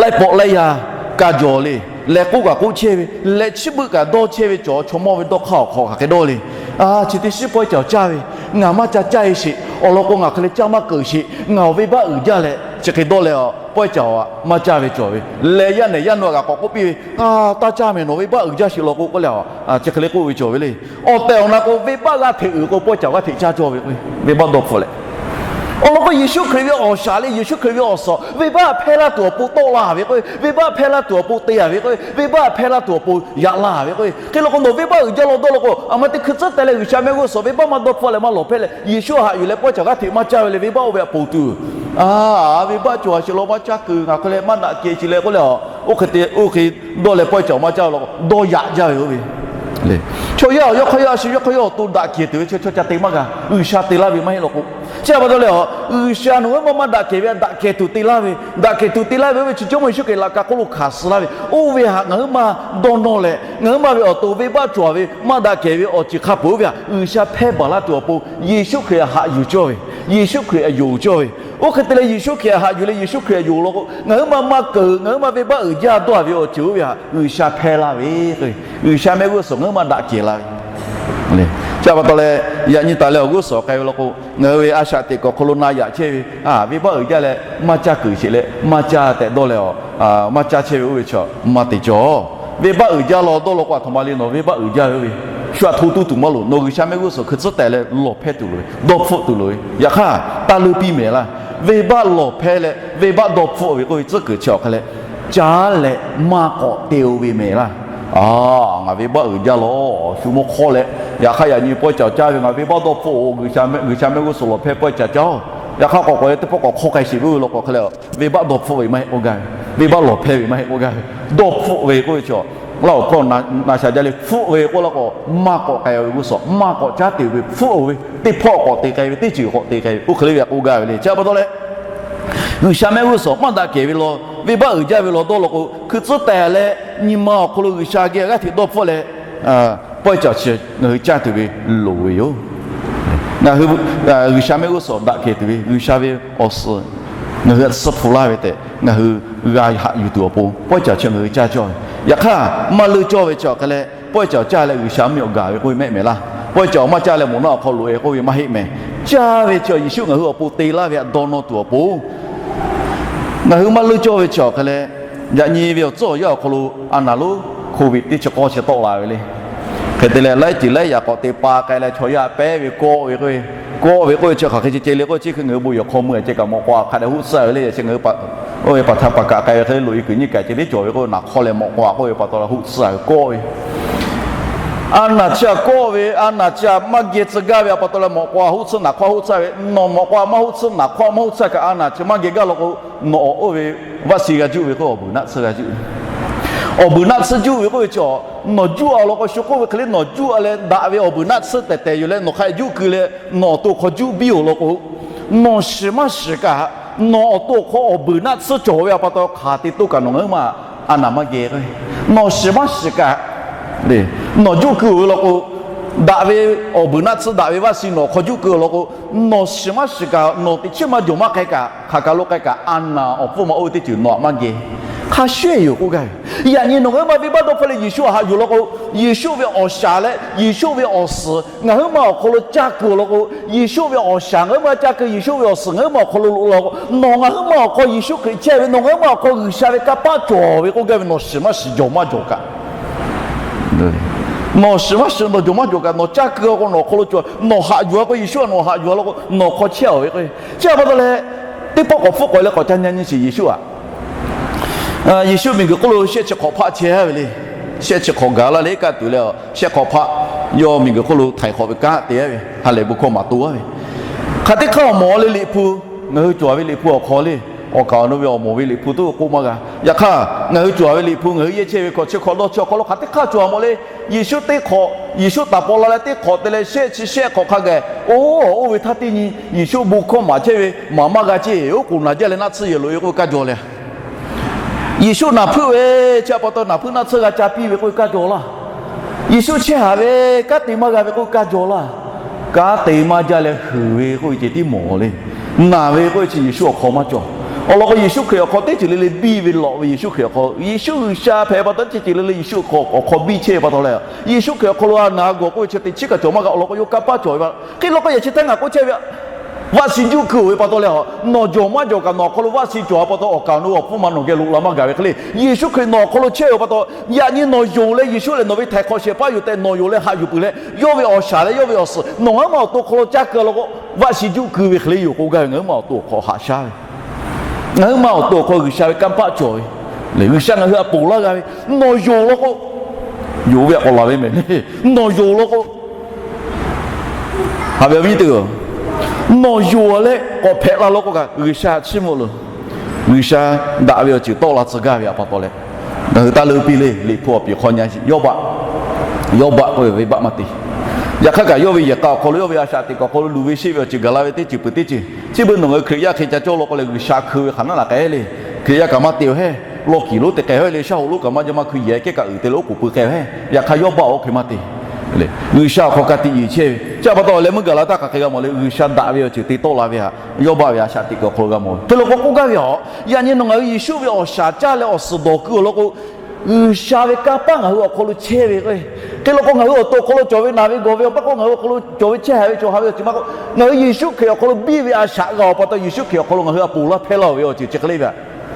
laiˉ pawˆ laiˉ yaˇ ka jawˬ le, leh k'oˆ kaꞈ k'oˆ chehˇ ve, leh chiˇ beuˆ kaꞈ dawˇ chehˇ ve, cawˬ chaw mawˇ ve dawˇ hk'aˇ awˬ hk'aw hk'aˬ hk'e dawˇ le. A, chi teˇ shiˉ pawehˇ caoˬ caˇ ve, ngaˬ maˇ ca caˇ e sheˍ. Awˬ lawn k'o, ngaˬ hk'e leh caˇ maˇ keunˍ sheˍ. Ngaˬ awˬ venˇbaˆ uiˍ jaˇ leh chi hk'e dawˇ leh a, pawehˇ caoˬ maˇ caˇ ve cawˬ ve, leh yaˇ nehˬ yaˇ nu htaꞈ kaꞈ k'awꞈ k'oˆ piˇ ve, A, taˇ caˇ mehˍ, nawˬ venˇbaˆ uiˍ jaˇ sheˍ law k'o k'oˆ leh, chi hk'e le k'oˆ ve cawˬ ve le. Awˬ tehˬ awˬ na k'o, venˇbaˆ g'aˇ hteꞈ uiˍ k'o, pawehˇ caoˬ g'aˇ hteꞈ caˇ cawˇ ve k'o, venˇbaˆ dawˇ hpfuhˆ leh, awˬ lawn k'o, Yeˍsuˆ Hkriꞈ ve awˬ shaˍ leh Yeˍsuˆ Hkriꞈ ve awˬ suhˍ venˇbaˆ hpehˇ laˇ tuˬ awˬ pon tawˆ la ve k'o, venˇbaˆ hpehˇ laˇ tuˬ awˬ pon te a ve k'o, venˇbaˆ hpehˇ laˇ tuˬ awˬ pon yaꞈ la ve k'o, hk'e law k'o, nawˬ venˇbaˆ uiˍ jaˇ law dawˇ law k'o, a ma teˇ hkui tcuhˉ teh leh G'uiˬsha mehˆ g'uˇ suhˍ venˇbaˆ maˇ dawˇ hpfuhˆ leh maˇ lawˬ hpehˇ leh, Yeˍsuˆ htaꞈ haꞈ yuˬ leh pawehˇ caoˬ g'aˇ hteꞈ maˇ caˇ ve le, venˇbaˆ oˇ ve htaꞈ ponˬ tuˬ. A, venˇbaˆ cawˬ a sheˍ law maˇ caˇ kuiˬ, ngaˬ hk'e leh maˇ daꞈ kehˬ sheˍ leh k'oˆ leh a, oˇ hk'e te oˇ hk'e dawˇ leh pawehˇ caoˬ maˇ caˇ ve law k'o, dawˇ yaꞈ jaˇ ve oˇ ve. Chaw yaˇ awˬ yawˇ hk'aˇ yawˇ a shu yawˇ hk'aˇ yawˇ awˬ to daꞈ kehˬ tuˬ ve chi chaw ca te maˇ g'a. G'uiˬsha te laˇ ve maˇ heˆ law k'o, chi htaꞈ pa taw leh a, G'uiˬsha nawˬ ngaˬ huiˉ ma maˇ daꞈ kehˬ ve htaꞈ daꞈ kehˬ tuˬ te laˇ ve, daꞈ kehˬ tuˬ te laˇ ve oˇ ve chi Jawˇmawˇ Yeˍsuˆ Hkriꞈ laꞈ ka hk'oˆ lo hkanˍ suh laˇ ve, oˇ ve htaꞈ ngaˬ huiˉ ma dawˇ nawˇ leh, ngaˬ huiˉ ma ve awˬ to venˇbaˆ cawˬ ve maˇ daꞈ kehˬ ve awˬ ceuˬ hk'a peuˬ oˇ ve htaꞈ G'uiˬsha hpehˇ baˬ laˇ tuˬ awˬ pon Yeˍsuˆ Hkriꞈ htaꞈ haꞈ yuˬ cawˇ ve, Yeˍsuˆ Hkriꞈ htaꞈ yonˍ cawˇ ve, oˇ hk'e te leh Yeˍsuˆ Hkriꞈ htaꞈ haꞈ yuˬ leh Yeˍsuˆ Hkriꞈ htaꞈ yonˍ law k'o, ngaˬ huiˉ ma maˇ keunˍ, ngaˬ huiˉ ma venˇbaˆ uiˍ jaˇ dawˇ a ve awˬ ceuˬ oˇ ve htaꞈ G'uiˬsha hpehˇ laˇ ve, G'uiˬsha mehˆ g'uˇ suhˍ ngaˬ huiˉ ma daꞈ kehˬ la ve. Chi htaꞈ pa taw leh, yaꞈ nyi taˍ leh awˬ g'uˇ suhˍ k'ai ve law k'o, ngaˬ hui ve a shaꞈ teꞈ kuiˬ awˬ hk'aw lo na yaꞈ chehˇ ve, a, venˇbaˆ uiˍ jaˇ leh maˇ caˇ kuiˬ sheˍ leh maˇ caˇ tehꞈ dawˇ leh a, maˇ caˇ chehˇ ve oˇ ve chaw maˇ te cawˬ. Venˇbaˆ uiˍ jaˇ law dawˇ law k'o, a htoꞈ ma le nawˬ venˇbaˆ uiˍ jaˇ ve oˇ ve shu htaꞈ hto tuˇ tuˬ maˇ loˍ. Nawˬ G'uiˬsha mehˆ g'uˇ suhˍ hkui tcuhˉ tehˬ leh lawˬ hpehˇ tuˬ loˍ ve, dawˇ hpfuhˆ tuˬ loˍ ve. Yaꞈ hk'aˇ, taˇ leuˇ piˇ mehˍ laˇ. Venˇbaˆ lawˬ hpehˇ leh venˇbaˆ dawˇ hpfuhˆ ve k'oˆ ve tcuhˉ kuiˬ chi awˬ hk'a leh, caˉ leh maˇ k'awꞈ te-o ve mehˍ laˇ. A, ngaˬ venˇbaˆ uiˍ jaˇ law, shu mawˇ hk'awˇ leh, yaꞈ hk'aˇ yaꞈ nyi pawehˇ caoˬ caˇ ve, ngaˬ venˇbaˆ dawˇ hpfuhˆ-oˬ, G'uiˬsha mehˆ g'uˇ suhˍ lawˬ hpehˇ pawehˇ caoˬ caˇ-oˬ. Yaꞈ hk'aˇ k'awꞈ k'awꞈ leh teˇ pawˆ k'awꞈ hk'awˇ k'ai sheˍ ve oˇ ve law k'o hk'e leh, venˇbaˆ dawˇ hpfuhˆ ve maˇ heˆ k'oˆ gaˇ ve, venˇbaˆ lawˬ hpehˇ ve maˇ heˆ k'oˆ gaˇ ve, dawˇ hpfuhˆ ve k'oˆ ve chaw, laˇ awˬ hkawˇ na sha jaˇ leh hpfuhˆ ve k'oˆ law k'o, maˇ k'awꞈ k'ai ve g'uˇ suhˍ, maˇ k'awꞈ caˉ te ve hpfuhˆ-oˬ ve, teˇ hpawˇ k'awꞈ te k'ai ve, teˇ ceuˬ k'awꞈ te k'ai ve, oˇ hk'e le ve htaꞈ k'oˆ gaˇ ve le. Chi pa taw leh, G'uiˬsha mehˆ g'uˇ suhˍ maˇ daꞈ kehˬ ve law, venˇbaˆ uiˍ jaˇ ve law dawˇ law k'o, hkui tcuhˉ tehˬ leh nyi ma awˬ hk'aw lo G'uiˬsha geh g'aˇ hteꞈ dawˇ hpfuhˆ leh, pawehˇ caoˬ chi ngaˬ hui caˇ tuˬ ve loˍ ve yoˬ. Ngaˬ hui G'uiˬsha mehˆ g'uˇ suhˍ daꞈ kehˬ tuˬ ve G'uiˬsha ve awˬ suhˍ Ngaˬ hui htaꞈ suhˉ hpu laˇ ve tehꞈ ngaˬ hui g'a haꞈ yuˬ tuˬ awˬ pon pawehˇ caˍ chi ngaˬ hui caˇ cawˇ ve. Yaꞈ hk'aˇ, maˇ leuˆ cawˇ ve chi awˬ hk'e leh, pawehˇ caˍ awˬ caˇ leh G'uiˬsha mvuhˇmiˬ awˬ gaˬ ve k'oˆ ve mehˆ mehˍ laˇ. Pawehˇ caˍ awˬ maˇ caˇ leh moˍ naˆ awˬ hk'aw loꞈ e k'oˆ ve maˇ heˆ mehˍ. Caˇ ve chi Yeˍsuˆ ngaˬ hui awˬ pon te laˇ ve htaꞈ dawˇ nawˇ tuˬ awˬ pon ngaˬ hui maˇ leuˆ cawˇ ve chi awˬ hk'e leh, yaꞈ nyi ve awˬ tcuhˉ awˬ yanˇ awˬ hk'aw lo a naˍ lonˉ Covid teˇ chi k'awˇ chi tawˆ la ve le. Hk'e te leh, laiˉ ceuˬ laiˉ yaꞈ k'awꞈ te pa k'ai leh chaw yaˇ pehˉ ve kawˆ ve k'oˆ ve, kawˆ ve k'oˆ ve chi hk'aˬ hk'e ceh ceh le k'oˆ ve, chi hk'e ngaˬ hui bon yehˬ hk'aw mui a ceh kaꞈ mawꞈ k'aw hk'a dehꞈ huˆ tsuhˇ ve le. Yaꞈ chi ngaˬ hui oˇ ve paˍ htaꞈ paˍ kaꞈ k'ai ve hk'e le, loꞈ e kuiˬ nyiˇ kaꞈ ceh tiˉ cawˬ ve k'oˆ ve, naˍ hk'aw leh mawꞈ k'aw k'oˆ ve pa taw la huˆ tsuhˇ ve kawˆ ve. A naˍ chi htaꞈ kawˆ ve, a naˍ chi htaꞈ maˇ geh tcuh gaˇ ve pa taw leh mawꞈ k'aw huˆ tsuhˇ naˍ hk'aw huˆ tsuhˇ ve, nawˬ mawꞈ k'aw maˇ huˆ tsuhˇ naˍ hk'aw maˇ huˆ tsuhˇ kaꞈ a naˍ chi maˇ geh gaˇ law k'o, nawˬ awˬ oˇ ve vaˆ shi g'a juˆ ve k'o, awˬ buiˬ naˆ tsuhˇ g'a juˆ ve. Awˬ buiˬ naˆ tsuhˇ juˆ ve k'oˆ ve chi, nawˬ juˆ a law k'o shu k'oˆ ve hk'e le, nawˬ juˆ a leh daꞈ ve awˬ buiˬ naˆ tsuhˇ tehˬ tehˬ yoˬ leh nawˬ hk'a juˆ keu leh nawˬ awˬ to hk'aw juˆ biˇ oˬ law k'o, nawˬ shiˍ maˇ shiˍ kaꞈ, nawˬ awˬ to awˬ hk'aw awˬ buiˬ naˆ tsuhˇ cawˬ ve pa taw hk'aˬ te toˇ kaꞈ nawˬ ngaˬ hui ma a naˍ maˇ geh k'o, nawˬ shiˍ maˇ shiˍ kaꞈ, nawˬ juˆ keu oˬ ve law k'o, daꞈ ve awˬ buiˬ naˆ tsuhˇ daꞈ ve vaˆ shi nawˬ hk'aw juˆ keu oˬ law k'o, nawˬ shiˍ maˇ shiˍ kaꞈ, nawˬ teꞈ chiˉ maˇ jawˬ maˇ k'ai kaꞈ, hk'aˬ kaˬ lo k'ai kaꞈ a naˍ awˬ pfuhˇ ma oˇ ve teˇ ceuˬ nawˬ htaꞈ maˇ geh. Hk'a shuˍ yoˬ k'oˆ gaˇ ve. Yaꞈ nyi nawˬ ngaˬ hui ma venˇbaˆ dawˇ hpfuhˇ leh Yeˍsuˆ htaꞈ haꞈ yuˬ law k'o, Yeˍsuˆ ve awˬ shaˍ leh Yeˍsuˆ ve awˬ suhˍ ngaˬ hui ma awˬ hk'aw lo caˇ keu oˬ law k'o, Yeˍsuˆ ve awˬ shaˍ ngaˬ hui ma caˇ keu, Yeˍsuˆ ve awˬ suhˍ ngaˬ hui ma awˬ hk'aw lo loꞈ la k'o, nawˬ ngaˬ hui ma awˬ hk'aw Yeˍsuˆ Hkriꞈ chehˇ ve, nawˬ ngaˬ hui ma awˬ hk'aw G'uiˬsha ve kanˇ paˆ cawˬ ve k'oˆ gaˇ ve, nawˬ shiˍ maˇ shiˍ jawˬ maˇ jawˬ kaꞈ, nawˬ shiˍ maˇ shiˍ nawˬ jawˬ maˇ jawˬ kaꞈ, nawˬ caˇ keu k'o nawˬ awˬ hk'aw lo cawˬ, nawˬ haꞈ yuˬ a k'o, Yeˍsuˆ htaꞈ nawˬ haꞈ yuˬ a law k'o, nawˬ hk'aw chehˇ a ve k'o, chi pa taw leh, teˇ pawˆ k'awꞈ hpfuhˆ k'awꞈ e leh k'awꞈ ca nyi nyi sheˍ Yeˍsuˆ htaꞈ Yeˍsuˆ miˬguiˬ hk'oˆ lo shehˆ chi hk'awꞈ hpaˆ chehˇ a ve le. Shehˆ chi hk'awꞈ gaˬ la le kaˆ tuˬ leh, shehˆ hk'awꞈ hpaˆ yawˇ miˬguiˬ hk'oˆ lo htaiˍ hk'awꞈ ve kanˉ te a ve, ha lehˬ bon hkawˇ maˍ to a ve. Hk'aˬ teˇ hk'aˇ awˬ mawˬ le, Liꞈ hpu, ngaˬ hui cawˬ ve Liꞈ hpu awˬ hk'aw le, awˬ kaˍ awˬ nu ve awˬ mawˬ ve Liꞈ hpu tuˉ k'oˆ maˇ g'a. Yaꞈ hk'aˇ ngaˬ hui cawˬ ve Liꞈ hpu ngaˬ hui yehˇ chehˇ ve hkawꞈ chi hk'awꞈ dawˇ chi awˬ hk'aw lo hk'aˬ teˇ hk'aˇ cawˬ a mawˬ le. Yeˍsuˆ teˇ hk'awꞈ, Yeˍsuˆ taˍ paw la leh teˇ hk'awꞈ te leh shehˆ chi shehˆ hk'awꞈ hk'a gaˬ, oˇ, oˇ ve htaˇ teˇ nyi Yeˍsuˆ bon hkawˇ maˍ chehˇ ve maˍ maˇ g'a ceˇ, oˉ k'oˍ naˬ jaˇ leh naˆ tsuhˇ yehˬ loꞈ e k'oˆ ve kaˇ jaw le. Yeˍsuˆ naˬ hpeuˆ ve chi pa taw naˬ hpeuˆ naˆ tsuhˇ g'a ca piˇ ve k'oˆ ve kaˇ jaw laˇ. Yeˍsuˆ chehˇ haˍ ve kanˉ te maˇ g'a ve k'oˆ ve kaˇ jaw laˇ. Kanˉ te maˇ jaˇ leh huiˍ ve k'oˆ ve ceh tiˉ mawˬ le. Naˬ ve k'oˆ ve chi Yeˍsuˆ awˬ hk'aw maˇ cawˬ. Awˬ lawn k'o, Yeˍsuˆ Hkriꞈ awˬ hk'aw teˇ ceuˬ le le biˇ ve lawꞈ ve Yeˍsuˆ Hkriꞈ awˬ hk'aw, Yeˍsuˆ G'uiˬsha hpehꞈ pa taw teˇ ceuˬ le le Yeˍsuˆ awˬ hk'aw biˇ chehˇ ve pa taw leh, Yeˍsuˆ Hkriꞈ awˬ hk'aw lo a naˍ gawˬ k'oˆ ve chi teꞈ chiˉ kaꞈ cawˬ maˇ g'a. Awˬ lawn k'o, yawˇ kanˇ paˆ cawˬ ve pa hk'e law k'o, yaꞈ chi htaˇ ngaˬ k'oˆ chehˇ ve, vaˆ shi juˆ keu oˬ ve pa taw leh, nawˬ jawˬ maˇ jawˬ kaꞈ nawˬ awˬ hk'aw lo vaˆ shi cawˬ a pa taw, awˬ kaˍ awˬ nu awˬ hpfuhˇ ma nawˬ geh loꞈ la maˇ gaˬ ve hk'e le, Yeˍsuˆ Hkriꞈ nawˬ awˬ hk'aw lo chehˇ ve pa taw, yaꞈ nyi nawˬ yonˍ leh Yeˍsuˆ lehˬ nawˬ ve htaiˍ hk'awꞈ shehˍ hpaˇ yoˬ tehꞈ nawˬ yonˍ leh haꞈ yuˬ peuˬ leh, yawˇ ve awˬ shaˍ leh yawˇ ve awˬ suhˍ nawˬ ngaˬ hui ma awˬ to awˬ hk'aw lo caˇ keu law k'o, vaˆ shi juˆ keu ve hk'e le yoˬ k'oˆ gaˇ ve, ngaˬ hui ma awˬ to awˬ hk'aw haꞈ shaˉ ve Ngaˬ hui ma awˬ to awˬ hk'aw G'uiˬsha ve kanˇ paˆ cawˬ ve, G'uiˬsha ngaˬ hui htaꞈ ponˬ laˇ g'a ve, nawˬ yonˍ law k'o, yonˍ ve htaꞈ k'awꞈ laˬ ve mehˍ le. Nawˬ yonˍ law k'o, haꞈ ve awˬ viˉ teˇ-oˬ, nawˬ yonˍ leh k'awꞈ hpehꞈ la law k'o kaꞈ, G'uiˬsha chiˇ mvuh loˬ. G'uiˬsha daꞈ ve awˬ ceuˬ tawˆ la tcuh gaˇ ve htaꞈ pa taw leh, ngaˬ hui taˇ leuˆ piˇ le. Liꞈ hpu awˬ piˍ hk'aw nyi, Yawˇbaˆ, Yawˇbaˆ k'oˆ ve venˇbaˆ maˇ te. Yaꞈ hk'aˇ kaꞈ yawˇ ve yehˬ k'a awˬ hk'aw lo, yawˇ ve a shaꞈ teꞈ kuiˬ awˬ hk'aw lo luˬ ve sheˆ ve awˬ ceuˬ gaˬ la ve teˇ ceuˬ peuˬ teˇ ceuˬ, chi beuꞈ nawˬ ngaˬ hui Hkriꞈ yaˇ hk'e ca cawˇ law k'o leh G'uiˬsha hkui ve hk'aˬ naˉ laˬ k'ai le. Hkriꞈ yaˇ kaꞈ maˇ te-oˬ heˆ. Lawˇ kiˬ lonˉ te k'ai ve le, shaˉ hoꞈ lonˉ kaꞈ maˇ jaˇ maˇ hkui yehˬ kehˉ kaꞈ uiˍ te leh oˉ k'oˍ pui k'ai ve heˆ. Yaꞈ hk'aˇ Yawˇbaˆ oˇ hk'e maˇ te. G'uiˬsha awˬ hk'aw ka tiꞈ yeˬ chehˇ ve chi pa taw leh meuˇ gaˬ la htaˇ hk'aˬ hk'e g'a mawˬ le. G'uiˬsha daꞈ ve awˬ ceuˬ te tawˆ la ve htaꞈ Yawˇbaˆ ve a shaꞈ teꞈ kuiˬ awˬ hk'aw lo g'a mawˬ ve. Hk'e law k'o k'oˆ gaˇ ve, yaꞈ nyi nawˬ ngaˬ hui Yeˍsuˆ ve awˬ shaˍ caˇ leh awˬ suhˍ dawˬ keu awˬ lawn k'o, G'uiˬsha ve kanˇ paˆ ngaˬ hui awˬ hk'aw lo chehˇ ve k'o, hk'e law k'o ngaˬ hui awˬ to awˬ hk'aw lo cawˬ ve naˬ ve gawˬ ve awˬ paˆ k'o, ngaˬ hui awˬ hk'aw lo cawˬ ve chehˇ haꞈ ve cawˬ haꞈ ve awˬ ceuˬ maˇ k'o, ngaˬ hui Yeˍsuˆ Hkriꞈ awˬ hk'aw lo biˇ ve a shaꞈ g'a-oˬ pa taw Yeˍsuˆ Hkriꞈ awˬ hk'aw lo ngaˬ hui htaꞈ ponˬ laˇ hpehˇ laˇ-oˬ ve awˬ ceuˬ chi hk'e le ve.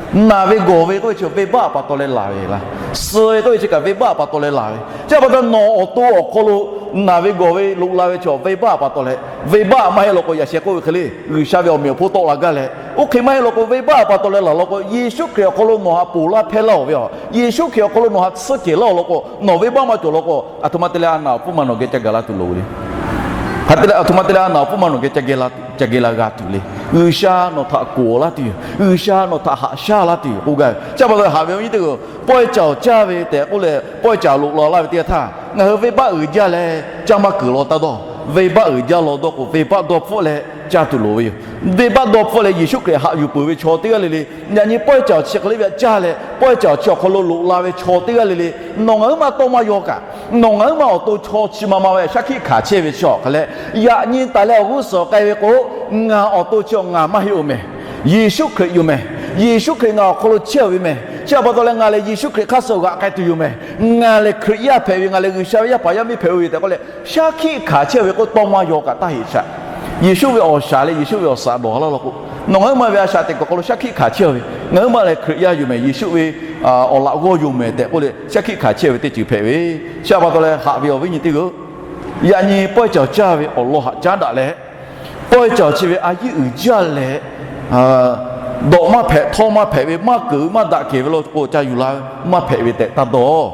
Naˬ ve gawˬ ve k'oˆ ve chi venˇbaˆ pa taw leh laˬ ve laˇ. Suh ve k'oˆ ve chi kaꞈ venˇbaˆ pa taw leh laˬ ve. Chi pa taw nawˬ awˬ to awˬ hk'aw lo naˬ ve gawˬ ve loꞈ la ve chi venˇbaˆ pa taw leh, venˇbaˆ maˇ heˆ law k'o yaꞈ sheh k'oˆ ve hk'e le G'uiˬsha ve awˬ meꞈ awˬ hponˇ tawˆ la gaˇ leh, oˇ hk'e maˇ heˆ law k'o venˇbaˆ pa taw leh laˬ law k'o, Yeˍsuˆ Hkriꞈ awˬ hk'aw lo nawˬ htaꞈ ponˬ laˇ hpehˇ laˇ-oˬ ve yoˬ. Yeˍsuˆ Hkriꞈ awˬ hk'aw lo nawˬ htaꞈ tsuhˇ cehˬ laˇ-oˬ law k'o, nawˬ venˇbaˆ maˇ cawˬ law k'o, aˬ htoꞈ ma te leh a naˍ awˬ pfuhˇ ma nawˬ geh ca gaˬ la tuˬ loˍ le. Hk'aˬ hk'e te leh aˬ htoꞈ ma te leh a naˍ awˬ pfuhˇ ma nawˬ geh ca geh la tuˬ, ca geh la g'a tuˬ le. G'uiˬsha nawˬ htaꞈ k'oˍ laˇ tuˬ yoˬ. G'uiˬsha nawˬ htaꞈ haꞈ shaˉ laˇ tuˬ yoˬ k'oˆ gaˇ ve. Chi pa taw haꞈ ve awˬ viˉ teˇ-oˬ, pawehˇ caˍ awˬ caˇ ve tehꞈ k'oˆ leh pawehˇ caˍ loꞈ la laˇ ve teˇ g'aˇ htaˇ, ngaˬ hui venˇbaˆ uiˍ jaˇ leh caˇ maˇ keunˍ law taˇ dawˇ. Venˇbaˆ uiˍ jaˇ law dawˇ k'o, venˇbaˆ dawˇ hpfuhˆ leh caˇ tuˬ loˍ ve yoˬ. Venˇbaˆ dawˇ hpfuhˆ leh Yeˍsuˆ Hkriꞈ haꞈ yuˬ peuˬ ve chaw teˇ g'aˇ le le, yaꞈ nyi pawehˇ caˍ awˬ chi hk'e le ve htaꞈ caˇ leh pawehˇ caˍ awˬ chi awˬ hk'aw lo loꞈ la ve chaw teˇ g'aˇ le le, nawˬ ngaˬ huiˉ ma tawˇ maˇ yaw kaꞈ, nawˬ ngaˬ huiˉ ma awˬ to chaw chi ma ma ve shaˉ hkiˆ hkanˍ chehˇ ve chi awˬ hk'e leh, yaꞈ nyi taˍ leh awˬ g'uˇ suhˍ k'ai ve k'o, ngaˬ awˬ to chi ngaˬ maˇ heˆ-oˬ mehˍ. Yeˍsuˆ Hkriꞈ yoˬ mehˬ. Yeˍsuˆ Hkriꞈ ngaˬ awˬ hk'aw lo chehˇ ve mehˬ. Chi htaꞈ pa taw leh ngaˬ lehˬ Yeˍsuˆ Hkriꞈ hk'aˇ suh g'aꞈ k'ai tuˬ yoˬ mehˬ. Ngaˬ lehˬ Hkriꞈ yaˇ hpehꞈ ve, ngaˬ lehˬ G'uiˬsha ve yaˇ paˍ yaˇ miˇ hpehꞈ ve yoˬ tehꞈ k'oˆ leh shaˉ hkiˆ hkanˍ chehˇ ve k'oˆ tawˇ maˇ yaw kaꞈ taˇ heˆ shaꞈ. Yeˍsuˆ ve awˬ shaˍ leh Yeˍsuˆ ve awˬ suhˍ dawˬ laˇ law k'o, nawˬ ngaˬ huiˉ ma ve a shaꞈ teꞈ kuiˬ awˬ hk'aw lo shaˉ hkiˆ hkanˍ chehˇ ve, ngaˬ huiˉ ma lehˬ Hkriꞈ yaˇ yoˬ mehˬ, Yeˍsuˆ ve awˬ laꞈ g'awˇ yoˬ mehˬ tehꞈ k'oˆ leh shaˉ hkiˆ hkanˍ chehˇ ve teˇ ceuˬ hpehꞈ ve. Chi htaꞈ pa taw leh haꞈ ve awˬ viˉ nyi teˇ g'aˇ, yaꞈ nyi pawehˇ caˬ caˇ ve awˬ lawn haꞈ caˉ daꞈ leh, pawehˇ caˬ chi ve a yiˉ uiˍ jaˇ leh, dawꞈ maˇ hpehꞈ, htawˇ maˇ hpehꞈ ve, maˇ keunˍ ve, maˇ daꞈ kehˬ ve law k'o ca yuˬ la ve, maˇ hpehꞈ ve tehꞈ taˇ dawˇ.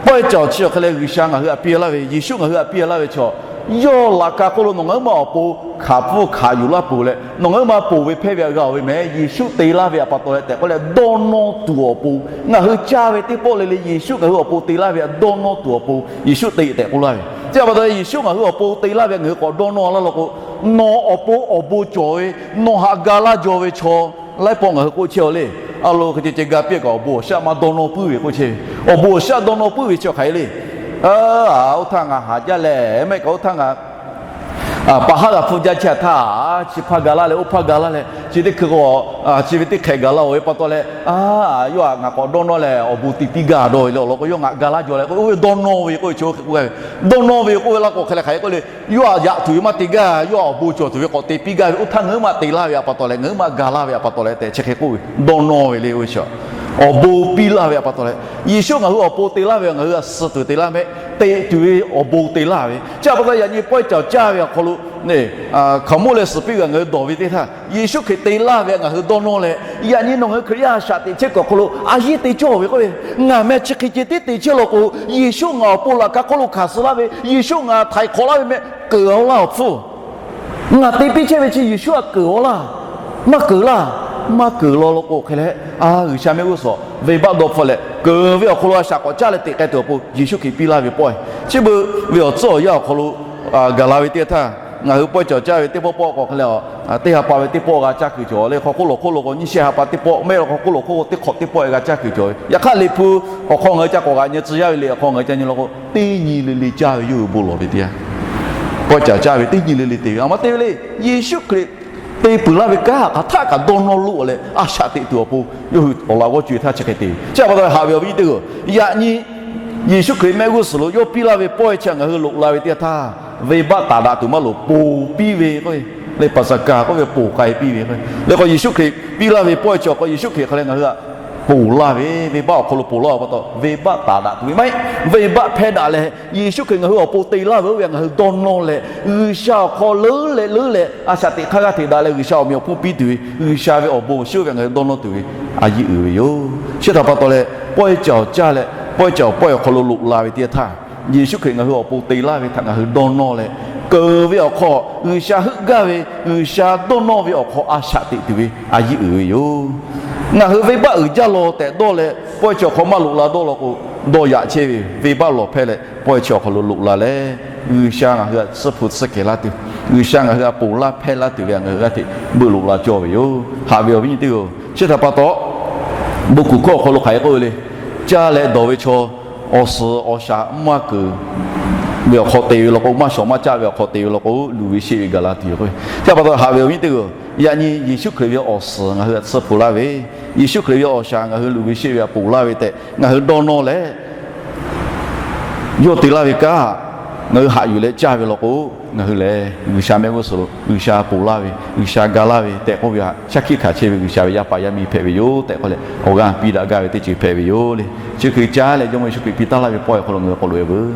Pawehˇ caˬ chi awˬ hk'e leh G'uiˬsha ngaˬ hui htaꞈ piˇ laˇ ve, Yeˍsuˆ ngaˬ hui htaꞈ piˇ laˇ ve chaw, yawˇ laꞈ ka hk'oˆ lo nawˬ ngaˬ huiˉ ma awˬ pon hkanˍ pfuhˇ hkanˍ yuˬ laˇ peuˬ leh, nawˬ ngaˬ huiˉ ma ponˬ ve hpehˇ ve htaꞈ g'a-oˬ ve mehˬ, Yeˍsuˆ te laˇ ve htaꞈ pa taw leh tehꞈ k'oˆ leh dawˇ nawˇ tuˬ awˬ pon, ngaˬ hui caˇ ve teˇ pawˆ le le Yeˍsuˆ ngaˬ hui awˬ pon te laˇ ve htaꞈ dawˇ nawˇ tuˬ awˬ pon Yeˍsuˆ te tehꞈ k'oˆ laˇ ve. Chi htaꞈ pa taw leh Yeˍsuˆ ngaˬ hui awˬ pon te laˇ ve ngaˬ hui k'awꞈ dawˇ nawˇ laˇ law k'o, nawˬ awˬ pon awˬ bon cawˬ ve, nawˬ htaꞈ ga laˇ jaw ve chaw, laiˉ pawˆ ngaˬ hui k'oˆ chehˇ-aw le. A lo hk'e ceh ceh ga piˇ kaꞈ awˬ bon awˬ shaˆ maˇ dawˇ nawˇ puiˉ ve k'oˆ chehˇ ve. Awˬ bon awˬ shaˆ dawˇ nawˇ puiˉ ve chi hk'aˬ hk'e le. Oˇ htaˇ ngaˬ haˍ jaˇ leh, mehˆ kaꞈ oˇ htaˇ ngaˬ pa haˉ g'a hpfuhˇ jaˇ chehˇ htaˇ, chi hpaˇ ga laˇ leh oˇ hpaˇ ga laˇ leh chi teˇ hkui k'o, chi ve teˇ hk'ehꞈ gaˬ la-oˬ ve pa taw leh, yawˇ htaꞈ ngaˬ k'awꞈ dawˇ nawˇ leh awˬ bon te piˇ gaˇ dawˇ ve le. Awˬ lawn k'o, yawˇ ngaˬ ga laˇ jaw leh k'o, oˇ ve dawˇ nawˇ ve k'oˆ ve chi hk'e k'oˆ gaˇ ve. Dawˇ nawˇ ve k'oˆ ve laˇ k'o hk'e leh hk'aˬ hk'e k'oˆ le. Yawˇ htaꞈ yaꞈ tuˬ ve maˇ te gaˇ, yawˇ htaꞈ awˬ bon cawˬ tuˬ ve k'awꞈ te piˇ gaˇ ve. Oˇ htaˇ ngaˬ huiˉ ma te laˇ ve htaꞈ pa taw leh ngaˬ huiˉ ma ga laˇ ve htaꞈ pa taw leh tehꞈ chi hk'e k'oˆ ve, dawˇ nawˇ ve le. Oˇ ve chi awˬ bon piˇ laˇ ve htaꞈ pa taw leh, Yeˍsuˆ ngaˬ hui awˬ pon te laˇ ve, ngaˬ hui htaꞈ suh tuˬ te laˇ mehˆ, teꞈ tuˬ ve awˬ bon te laˇ ve. Chi htaꞈ pa taw yaꞈ nyi pawehˇ caˬ caˇ ve awˬ hk'aw lo hkaoˍmonˇ leh suhˍ piˇ g'aˇ ngaˬ hui dawˬ ve teˇ htaˇ, Yeˍsuˆ Hkriꞈ te laˇ ve htaꞈ ngaˬ hui dawˇ nawˇ leh, yaꞈ nyi nawˬ ngaˬ hui Hkriꞈ yaˇ a shaꞈ teꞈ chehˇ kuiˬ awˬ hk'aw lo a yiˉ te cawˇ ve k'oˆ ve, ngaˬ meh chi hk'e ceh tiˉ te chehˇ law k'o, Yeˍsuˆ ngaˬ awˬ pon laꞈ ka hk'oˆ lo hkanˍ suh laˇ ve, Yeˍsuˆ ngaˬ htaiˍ hk'awꞈ laˇ ve mehˆ keunˍ-a laˇ awˬ hpfuhˇ. Ngaˬ te piˇ chehˇ ve chi Yeˍsuˆ htaꞈ keunˍ-a laˇ, maˇ keunˍ laˇ, maˇ keunˍ law law k'o hk'e leh, a G'uiˬsha mehˆ g'uˇ suhˍ venˇbaˆ dawˇ hpfuhˆ leh keunˍ ve awˬ hk'aw lo a shaꞈ k'awꞈ caˇ leh teꞈ k'ai tuˬ awˬ pon Yeˍsuˆ Hkriꞈ piˇ laˇ ve pawehˇ. Chi beuꞈ ve awˬ tcuhˉ awˬ yanˇ awˬ hk'aw lo gaˬ la ve teˇ htaˇ, ngaˬ hui pawehˇ caˬ caˇ ve teˇ pawˆ pawˆ k'awꞈ hk'e leh, teˇ ha pa ve teˇ pawˆ g'a caˇ kuiˬ cawˬ le. Hk'aw hk'oˆ lawˬ hk'oˆ lo k'o nyiˇ shehˆ ha pa teˇ pawˆ, mehˆ hk'aw hk'oˆ lo k'o teˇ hk'awꞈ teˇ pawˆ g'a caˇ kuiˬ cawˬ ve. Yaꞈ hk'aˇ Liꞈ hpu awˬ hk'aw ngaˬ hui ca k'awꞈ g'aꞈ nyi, tcuh yaˇ ve liꞈ awˬ hk'aw ngaˬ hui ca nyi law k'o, teˇ nyi le le caˇ ve yawˇ hui bon lawˬ ve teˇ yanˇ, pawehˇ caˬ caˇ ve teˇ nyi le le te ve. A ma te ve le. Yeˍsuˆ Hkriꞈ te peuˬ laˇ ve kanˉ htaꞈ hk'aˬ htaˆ kaꞈ dawˇ nawˇ loˆ leh a shaꞈ teꞈ tuˬ awˬ pon yawˇ hui awˬ laꞈ g'awˇ co-e htaˇ chi hk'e te ve. Chi htaꞈ pa taw haꞈ ve awˬ viˉ nyi teˇ g'aˇ, yaꞈ nyi Yeˍsuˆ Hkriꞈ mehˆ g'uˇ suhˍ lo yawˇ piˇ laˇ ve pawehˇ chi ngaˬ hui loꞈ la ve teˇ htaˇ, venˇbaˆ taˍ daꞈ tuˬ maˇ loˍ, ponˬ piˇ ve k'o, leh paˍsaˍhkaˍ k'oˆ ve ponˬ k'ai piˇ ve k'o, leh k'o Yeˍsuˆ Hkriꞈ piˇ laˇ ve pawehˇ chi awˬ hk'aw Yeˍsuˆ Hkriꞈ hk'aˬ leh ngaˬ hui htaꞈ ponˬ laˇ ve, venˇbaˆ awˬ hk'aw lo ponˬ laˇ ve pa taw, venˇbaˆ taˍ daꞈ tuˬ ve maˇ heˆ. Venˇbaˆ hpehˇ daꞈ leh Yeˍsuˆ Hkriꞈ ngaˬ hui awˬ pon te laˇ ve oˇ ve htaꞈ ngaˬ hui dawˇ nawˇ leh, G'uiˬsha awˬ hk'aw leuˉ leh leuˉ leh a shaꞈ teꞈ hk'aˇ g'aˇ hteꞈ daꞈ leh G'uiˬsha awˬ meꞈ awˬ hponˇ piˇ tuˬ ve, G'uiˬsha ve awˬ bon awˬ shinˉ oˇ ve htaꞈ ngaˬ hui dawˇ nawˇ tuˬ ve a yiˉ uiˍ ve yoˬ. Chi htaꞈ pa taw leh, pawehˇ caˬ awˬ caˇ leh pawehˇ caˬ awˬ pawehˇ awˬ hk'aw lo loꞈ la ve teˇ htaˇ, Yeˍsuˆ Hkriꞈ ngaˬ hui awˬ pon te laˇ ve htaꞈ ngaˬ hui dawˇ nawˇ leh, keunˍ ve awˬ hk'aw G'uiˬsha heuˆ gaˇ ve, G'uiˬsha dawˇ nawˇ ve awˬ hk'aw a shaꞈ teꞈ tuˬ ve a yiˉ uiˍ ve yoˬ. Ngaˬ hui venˇbaˆ uiˍ jaˇ law tehꞈ dawˇ leh pawehˇ chi awˬ hk'aw maˇ loꞈ la dawˇ law k'o, dawˇ yaꞈ chehˇ ve venˇbaˆ lawˬ hpehˇ leh pawehˇ chi awˬ hk'aw lo loꞈ la leh, G'uiˬsha ngaˬ hui htaꞈ tsuhˇ hpu tsuhˇ kehˬ laˇ tuˬ, G'uiˬsha ngaˬ hui htaꞈ ponˬ laˇ hpehˇ laˇ tuˬ ve ngaˬ hui g'aˇ hteꞈ beuꞈ loꞈ la cawˇ ve yoˬ. Haꞈ ve awˬ viˉ nyi teˇ g'aˇ, chi htaꞈ pa taw bon kuˬ hkawˇ awˬ hk'aw lo hk'aˬ hk'e k'oˆ ve le. Caˇ leh dawˬ ve chaw awˬ suhˍ awˬ shaˍ maˇ keunˍ ve awˬ hk'aw te ve law k'o, maˇ shawˍ maˇ caˆ ve awˬ hk'aw te ve law k'o, luˬ ve sheˆ ve gaˬ la tuˬ yoˬ k'o. Chi htaꞈ pa taw haꞈ ve awˬ viˉ nyi teˇ g'aˇ, yaꞈ nyi Yeˍsuˆ Hkriꞈ ve awˬ suhˍ ngaˬ hui htaꞈ tsuhˇ hpu laˇ ve, Yeˍsuˆ Hkriꞈ ve awˬ shaˍ ngaˬ hui luˬ ve sheˆ ve htaꞈ ponˬ laˇ ve tehꞈ ngaˬ hui dawˇ nawˇ leh, yawˇ te laˇ ve kanˉ ngaˬ hui haꞈ yuˬ leh caˇ ve law k'o, ngaˬ hui lehˬ G'uiˬsha mehˆ g'uˇ suhˍ lo G'uiˬsha ponˬ laˇ ve, G'uiˬsha ga laˇ ve tehꞈ k'oˆ ve htaꞈ shaˉ hkiˆ hkanˍ chehˇ ve G'uiˬsha ve yaˇ paˍ yaˇ miˇ hpehꞈ ve yoˬ tehꞈ k'oˆ leh, awˬ g'aˇ piˇ daꞈ gaˇ ve teˇ ceuˬ hpehꞈ ve yoˬ le. Chi hk'e caˇ leh Jawˇmawˇ Yeˍsuˆ Hkriꞈ piˇ taˍ laˇ ve pawehˇ awˬ hk'aw lo ngaˬ hui k'awꞈ loꞈ e veuˬ.